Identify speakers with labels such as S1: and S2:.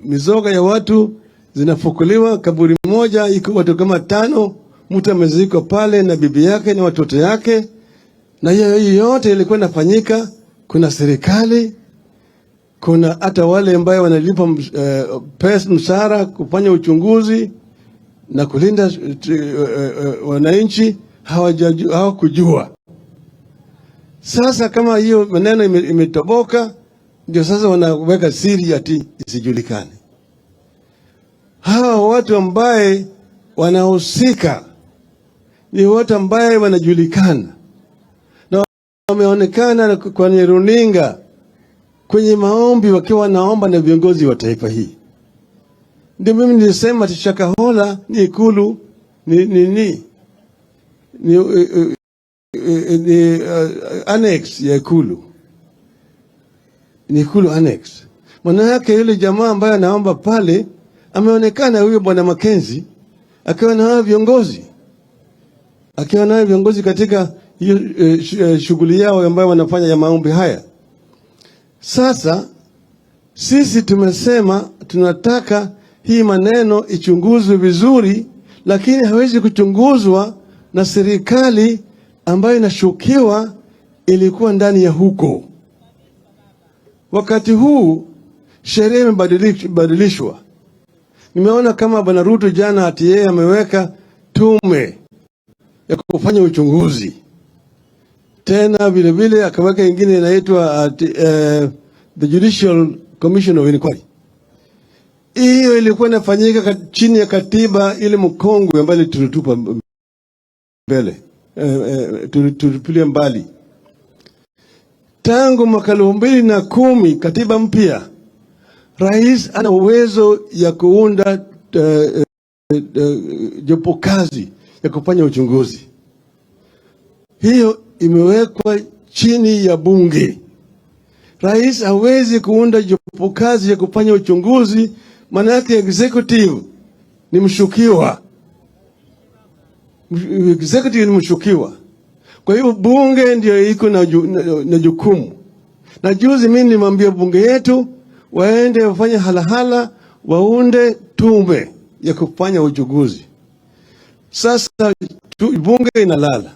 S1: Mizoga ya watu zinafukuliwa, kaburi moja iko watu kama tano, mtu amezikwa pale na bibi yake na watoto yake, na hiyo yote ilikuwa inafanyika. Kuna serikali, kuna hata wale ambayo wanalipa pesa mshahara kufanya uchunguzi na kulinda wananchi hawakujua. Sasa kama hiyo maneno imetoboka, ndio sasa wanaweka siri ati isijulikane. Hawa watu ambaye wanahusika ni watu ambaye wanajulikana na wameonekana kwenye runinga, kwenye maombi, wakiwa wanaomba na viongozi wa taifa hii. Ndio mimi nilisema ati Shakahola ni Ikulu ni annex ya Ikulu, ni Ikulu annex. Maana yake yule jamaa ambaye anaomba pale ameonekana huyo bwana Mackenzie akiwa na hao viongozi, akiwa na viongozi katika hiyo shughuli yao ambayo wanafanya ya maombi haya. Sasa sisi tumesema tunataka hii maneno ichunguzwe vizuri, lakini hawezi kuchunguzwa na serikali ambayo inashukiwa ilikuwa ndani ya huko. Wakati huu sheria imebadilishwa. Nimeona kama bwana Ruto jana ati yeye ameweka tume ya kufanya uchunguzi tena vile vile akaweka ingine inaitwa ati the Judicial Commission of Inquiry. Hiyo ilikuwa inafanyika chini ya katiba ile mkongwe ambayo tulitupa mbele, tulitupilia mbali tangu mwaka 2010, katiba mpya. Rais ana uwezo ya kuunda jopo kazi ya kufanya uchunguzi. Hiyo imewekwa chini ya bunge. Rais hawezi kuunda jopo kazi ya kufanya uchunguzi, maana yake executive ni mshukiwa, executive ni mshukiwa. Kwa hiyo bunge ndio iko na jukumu. Na juzi mimi nilimwambia bunge yetu waende wafanye halahala, waunde tume ya kufanya uchunguzi. Sasa bunge inalala.